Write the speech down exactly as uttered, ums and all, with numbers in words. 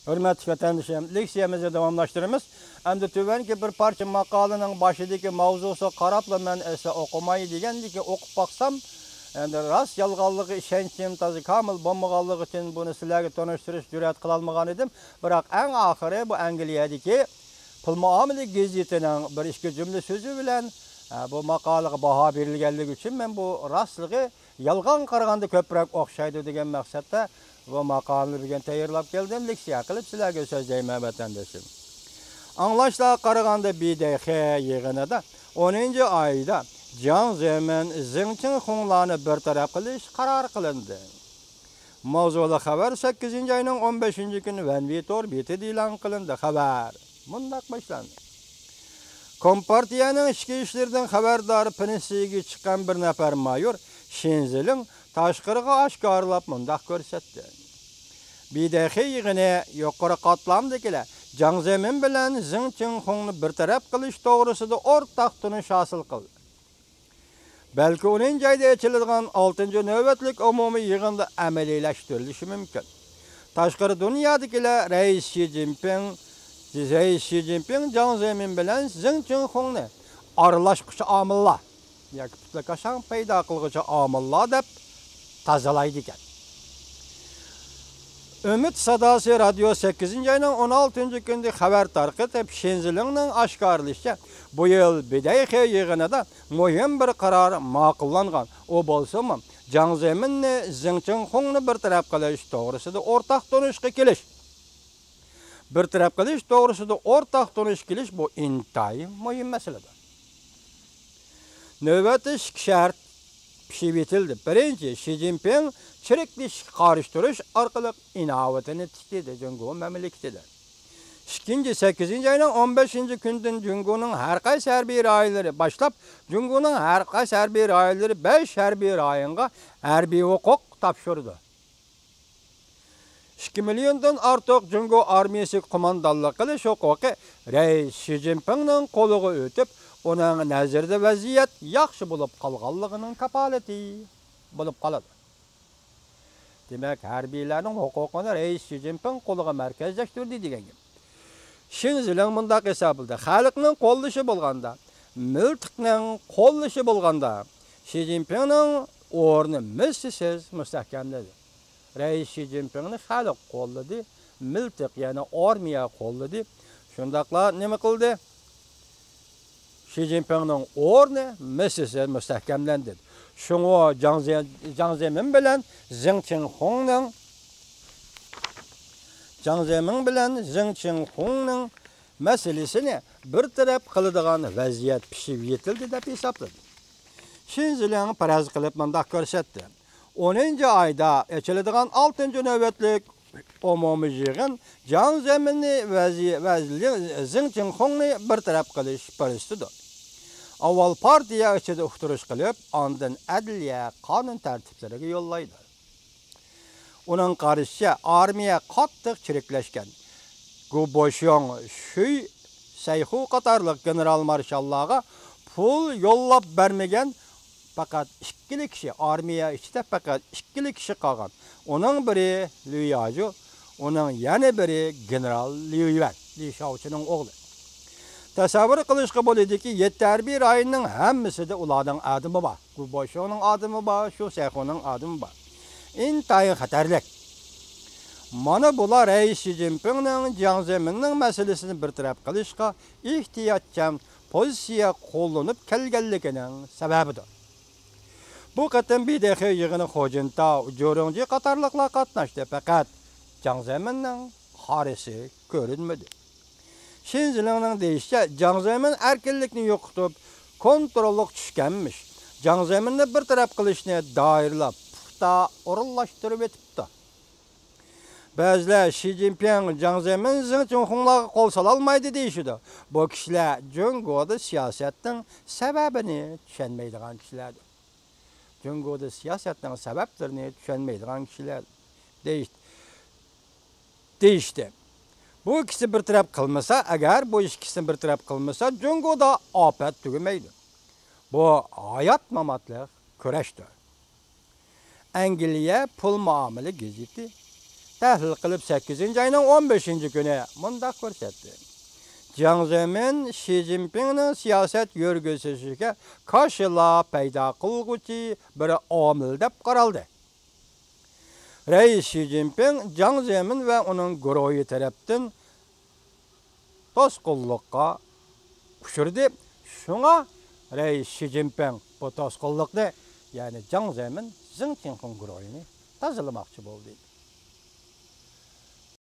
ھۆرمەتلىك ۋەتەندىشىم، لېكسىيەمىزنى داۋاملاشتۇرىمىز. ئەمدى تۆۋەنكى بىر پارچە ماقالىنىڭ باشىدىكى ماۋزۇسىغا قاراپلا مەن ئەسلا ئوقۇماي دېگەندىكىن ئوقۇپ باقسام، ئەمدى راست يالغانلىقىغا ئىشەنچىم تازا كامىل بولمىغانلىقى ئۈچۈن بۇنى سىلەرگە تونۇشتۇرۇش جۈرئەت قىلالمىغان ئىدىم. بىراق ئەڭ ئاخىرى بۇ ئەنگلىيەدىكى پۇل مۇئامىلە گېزىتىنىڭ بىر ئىككى جۈملە سۆزى بىلەن، ئە، بۇ ماقالىغا باھا بېرىلگەنلىكى ئۈچۈن مەن بۇ راستلىقى يالغانغا قارىغاندا كۆپرەك ئوخشايدۇ دېگەن مەقسەتتە بۇ ماقالىنى بۈگۈن تەييارلاپ كەلدىم، لېكسىيە قىلىپ سىلەرگە سۆزلەيمەن، ۋەتەندىشىم. ئاڭلاشلارغا قارىغاندا، بىدەيخې يىغىنىدا ئونىنچى ئايدا جياڭ زېمىن، زېڭ چىڭخۇڭلارنى بىر تەرەپ قىلىش قارار قىلىندى. ماۋزۇلۇق خەۋەر سەككىزىنچى ئاينىڭ ئون بەشىنچى كۈنى ۋەنۋى تور بېتىدە ئېلان قىلىندى. خەۋەر مۇنداق باشلاندى. كومپارتىيەنىڭ ئىچكى ئىشلىرىدىن خەۋەردار پېنسىيىگە چىققان بىر نەپەر مايور شىنزىلىڭ تاشقىرىغا ئاشكارىلاپ مۇنداق كۆرسەتتى. بىدەيخې يىغىنى يۇقىرى قاتلامدىكىلەر جاڭ زېمىن بىلەن زېڭ چىڭخۇڭنى بىر تەرەپ قىلىش توغرىسىدا ئورتاق تونۇش ھاسىل قىلدى. بەلكى ئونىنچى ئايدا ئېچىلىدىغان ئالتىنچى نۆۋەتلىك ئومۇمىي يىغىندا ئەمەلىيلەشتۈرۈلۈشى مۇمكىن. تاشقىرى دۇنيادىكىلەر رەئىس شى جىنپىڭ، رەئىس شى جىنپىڭ جاڭ زېمىن بىلەن زېڭ چىڭخۇڭنى ئارىلاشقۇچى ئامىللار ياكى پۇتلىكاشاڭ پەيدا قىلغۇچى ئامىللار دەپ تازىلايدىكەن. ئۈمىد ساداسى رادىيو سەككىزىنچى ئاينىڭ ئون ئالتىنچى كۈنىدە خەۋەر تارقىتىپ، شىنزىلىڭنىڭ ئاشكارىلىشىچە، بۇ يىل بىدەيخې يىغىنىدا مۇھىم بىر قارار ماقۇللانغان. ئۇ بولسىمۇ، جاڭ زېمىننى، زېڭ چىڭخۇڭنى بىر تەرەپ قىلىش توغرىسىدا ئورتاق تونۇشقا كېلىش. بىر تەرەپ قىلىش توغرىسىدا ئورتاق تونۇشقا كېلىش، بۇ ئىنتايىن مۇھىم مەسىلىدۇر. نۆۋەتتە ئىككى شەرت پىشىۋېتىلدى. بىرىنچى، شى جىنپىڭ چىرىكلىشىشكە قارشى تۇرۇش ئارقىلىق ئىناۋىتىنى تىكلىدى جۇڭگو مەملىكىتىدە. ئىككىنچى، سەككىزىنچى ئاينىڭ ئون بەشىنچى كۈنىدىن جۇڭگونىڭ ھەر قايسى ھەربىي رايونلىرى باشلاپ، جۇڭگونىڭ ھەر قايسى ھەربىي رايونلىرى بەش ھەربىي رايونغا ھەربىي ھوقۇق تاپشۇرىدۇ. ئىككى مىليوندىن ئارتۇق جۇڭگو ئارمىيىسىگە قوماندانلىق قىلىش ھوقۇقى رەئىس شى جىنپىڭنىڭ قولىغا ئۆتۈپ، ئۇنىڭ نەزىرىدە ۋەزىيەت ياخشى بولۇپ قالغانلىقىنىڭ كاپالىتى بولۇپ قالىدۇ. دېمەك، ھەربىيلەرنىڭ ھوقۇقىنى رەئىس شى جىنپىڭ قولىغا مەركەزلەشتۈردى دېگەن گەپ. شىنزىلىڭ مۇنداق ھېسابلىدى: خەلقنىڭ قوللىشى بولغاندا، مىلتىقنىڭ قوللىشى بولغاندا، شى جىنپىڭنىڭ ئورنى مىسلىسىز مۇستەھكەملىدى. رەئىس شى جىنپىڭنى خەلق قوللىدى، مىلتىق، يەنى ئارمىيە قوللىدى. شۇنداقلا نېمە قىلدى؟ شى جىنپىڭنىڭ ئورنى مىسلىسىز مۇستەھكەملەندى. شۇڭا جاڭ زې-، جاڭ زېمىن بىلەن زېڭ چىڭخۇڭنىڭ، جاڭ زېمىن بىلەن زېڭ چىڭخۇڭنىڭ مەسىلىسىنى بىر تەرەپ قىلىدىغان ۋەزىيەت پىشىپ يېتىلدى دەپ ھېسابلىدى. شىنزىلىڭ پەرەز قىلىپ مۇنداق كۆرسەتتى: ئونىنچى ئايدا ئېچىلىدىغان ئالتىنچى نۆۋەتلىك ئومۇمىي يىغىن جاڭ زېمىننى ۋەزى-، ۋە زېڭ چىڭخۇڭنى بىر تەرەپ قىلىش پۇرسىتىدۇر. ئاۋۋال پارتىيە ئىچىدە ئۇقتۇرۇش قىلىپ، ئاندىن ئەدلىيە، قانۇن تەرتىپلىرىگە يوللايدۇ. ئۇنىڭ قارىشىچە، ئارمىيە قاتتىق چىرىكلەشكەن. گۇ بوشيوڭ، شۈي سەيخۇ قاتارلىق گېنېرال مارشاللارغا پۇل يوللاپ بەرمىگەن پەقەت ئىككىلا كىشى، ئارمىيە ئىچىدە پەقەت ئىككىلا كىشى قالغان. ئۇنىڭ بىرى لۈي ياجۇ، ئۇنىڭ يەنە بىرى گېنېرال ليۇ يۈەن، لى شاۋچىنىڭ ئوغلى. تەسەۋۋۇر قىلىشقا بولىدۇكى، يەتتە ھەربىي رايوننىڭ ھەممىسىدە ئۇلارنىڭ ئادىمى بار. گۇ بوشيوڭنىڭ ئادىمى بار، شۇ سەيخۇنىڭ ئادىمى بار. ئىنتايىن خەتەرلىك. مانا بۇلار رەئىس شى جىنپىڭنىڭ جياڭ زېمىننىڭ مەسىلىسىنى بىر تەرەپ قىلىشقا ئېھتىياتچان پوزىتسىيە قوللىنىپ كەلگەنلىكىنىڭ سەۋەبىدۇر. بۇ قېتىم بىدېخې يىغىنى خۇجىنتاۋ، جۇرۇڭجى قاتارلىقلار قاتناشتى، پەقەت جاڭ زېمىننىڭ قارىسى كۆرۈنمىدى. شىنزىلىڭنىڭ دېيىشىچە، جاڭ زېمىن ئەركىنلىكنى يوقىتىپ، كونتروللۇق چۈشكەنمىش. جاڭ زېمىننى بىر تەرەپ قىلىشنى دائىرىلەپ پۇختا ئورۇنلاشتۇرۇۋېتىپتۇ. بەزىلەر شى جىنپىڭ، جاڭ زېمىن زېڭ چىڭخۇڭلارغا قول سالالمايدۇ دېيىشىدۇ. بۇ كىشىلەر جۇڭگودا سىياسەتنىڭ سەۋەبىنى چۈشەنمەيدىغان كىشىلەردۇر. جۇڭگودا سىياسەتنىڭ سەۋەبلىرىنى چۈشەنمەيدىغان كىشىلەر دېيىش-، دېيىشتى. بۇ ئىككىسى بىر تەرەپ قىلمىسا، ئەگەر بۇ ئىككىسىنى بىر تەرەپ قىلمىسا، جۇڭگودا ئاپەت تۈگىمەيدۇ. بۇ ھايات-ماماتلىق كۈرەشتۇر. ئەنگلىيە پۇل مۇئامىلە گېزىتى تەھلىل قىلىپ، سەككىزىنچى ئاينىڭ ئون بەشىنچى كۈنى مۇنداق كۆرسەتتى: جياڭ زېمىن شى جىنپىڭنىڭ سىياسەت يۈرگۈزۈشىگە كاشىلا پەيدا قىلغۇچى بىر ئامىل دەپ قارالدى. رەئىس شى جىنپىڭ جياڭ زېمىن ۋە ئۇنىڭ گۇرۇھى تەرەپتىن توسقۇنلۇققا ئۇچرىدى. شۇڭا رەئىس شى جىنپىڭ بۇ توسقۇنلۇقنى، يەنى جياڭ زېمىن زېڭ چىڭخۇڭ گۇرۇھىنى تازىلىماقچى بولدى.